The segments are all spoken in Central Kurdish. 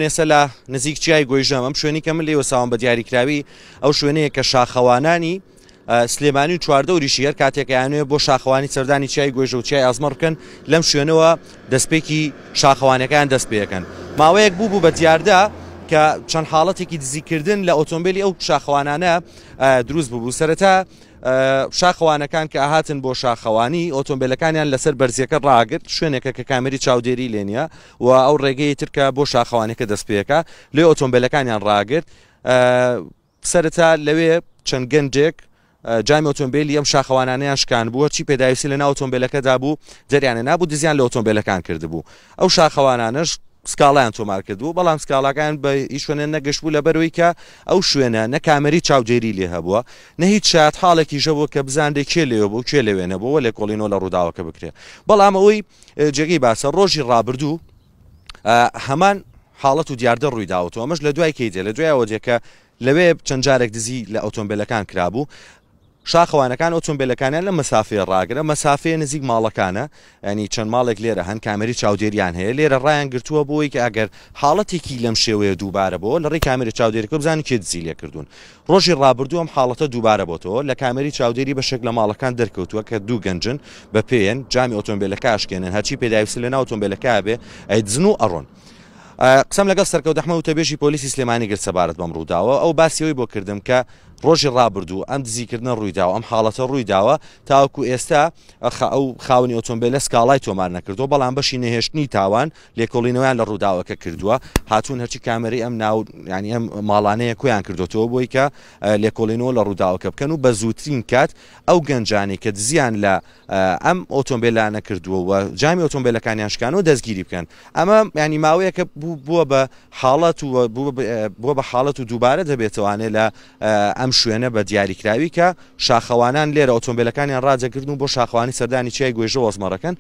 ئێستا لە نزیک چیای گۆیژەم، ئەم شوێنی کە من لێی وەساوم بە دیاریکراوی ئەو شوێنەیە کە شاخەوانانی سلێمانی و چواردەوریشی هەر کاتێک ئەیانەوێت بۆ شاخەوانی سەردانی چیای گۆیژە و چیای ئازمەڕ بکەن لەم شوێنەوە دەستپێکی شاخەوانەکان دەست پێەکەن. ماوەیەک بوو بوو بە دیاردە کە چەند حاڵەتێکی دزیکردن لە ئۆتۆمبیلی ئەو شاخەوانانە دروست ببوو. سەرەتا شاخەوانەکان کە ئەهاتن بۆ شاخەوانی ئۆتۆمبیلەکانیان لەسەر بەرزیەکە ڕاگرت، شوێنێکە کە کامێری چاودێری لێ نییە و ئەو ڕێگەی تر کە بۆ شاخەوانەکە دەست پێەکە لێ ئۆتۆمبیلەکانیان ڕاگرت. سەرەتا لەوێ چەند گەنجێک جامی ئۆتۆمبیلی ئەم شاخەوانانیان شکان بوو، هەرچی پێداویستی لە ناو ئۆتۆمبیلەکەدا بوو دەریانە نابوو، دزیان لە ئۆتۆمبیلەکان کردبوو. ئەو شاخەوانانەش سکاڵایان تۆمار کردبوو، بەڵام سکاڵاکان بە هیچ شوێنێ نەگەشت بوو، لەبەرەوەی کە ئەو شوێنە نە کامێری چاودێری لێ هەبووە نە هیچ شایەت حاڵێکیش هەبووە کە بزانرێ کێ لەوێ بوو کێ لەوێ نەبووە لێکۆڵینەوە لە ڕووداوەکە بکرێ. بەڵام ئەوەی جێگەی باسە ڕۆژی ڕابردوو هەمان حاڵەت و دیاردە ڕووی داوەتەوە. ئەمەش لە دوای کەی دێ؟ لە دوای ئەوە دێ کە لەوێ چەند جارێک دزی لە ئۆتۆمبیلەکان کرابوو. شاخەوانەکان ئۆتۆمبیلەکانیان لە مەسافەیە ڕاگرە، مەسافەیە نزیک ماڵەکانە، ینی چەند ماڵێک لێرە هەن کامێری چاودێریان هەیە، لێرە ڕایان گرتووە بۆی کە ئەگەر حاڵەتێکی لەم شێوەیە دووبارە بۆ لە ڕێی کامێری چاودێریەکە بزانن کێ دزی لێکردوون. ڕۆژی ڕابردوو ئەم حاڵەتە دووبارە بۆتەوە، لە کامێری چاودێری بەشێک لە ماڵەکان دەرکەوتووە کە دوو گەنجن بە پێیەن جامی ئۆتۆمبیلەکە ئەشکێنن، هەرچی پێداویستی لەناو ئۆتۆمبیلەکە بێ ئەیدزن و ئەڕۆن. قسەم لەگەڵ سەرکەوت ئەحمەد وتەبێژی پۆلیسی سلێمانی گرت سەبارەت بەم ڕووداوە. ئەو باسی ئەوەی بۆ کردم کە ڕۆژی ڕابردوو ئەم دزیکردنە ڕوویداوە، ئەم حاڵەتە ڕوویداوە، تاوەکو ئێستا ئەو خاوەنی ئۆتۆمبیلە سکاڵای تۆمار نەکردووە، بەڵام بەشی نەهێشتنی تاوان لێکۆڵینەوەیان لە ڕووداوەکە کردووە، هاتوون هەرچی کامێرەی ئەم ناو ینی ئەم ماڵانەیە کۆیان کردوێتەوە بۆی کە لێکۆڵینەوە لە ڕووداوەکە بکەن و بە زووترین کات ئەو گەنجانەی کە دزیان لە ئەم ئۆتۆمبیلانە کردووە و جامی ئۆتۆمبیلەکانیان شکانەوە دەستگیری بکەن. ئەمە ینی ماوەیەکە بووە بە حاڵەت و بووە بە حاڵەت و دووبارە دەبێتوانێ لە ئەم شوێنە بە دیاریکراوی کە شاخەوانان لێرە ئۆتۆمبیلەکانیان ڕادەگرن و بۆ شاخەوانی سەردانی چیای گۆیژە وەزمەڕەکەن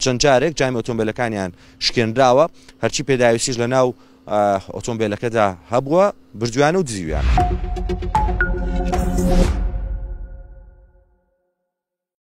چەند جارێک جامی ئۆتۆمبیلەکانیان شکێنراوە، هەرچی پێداویستیش لە ناو ئۆتۆمبیلەکەدا هەبووە بردویانە و دزیویانە.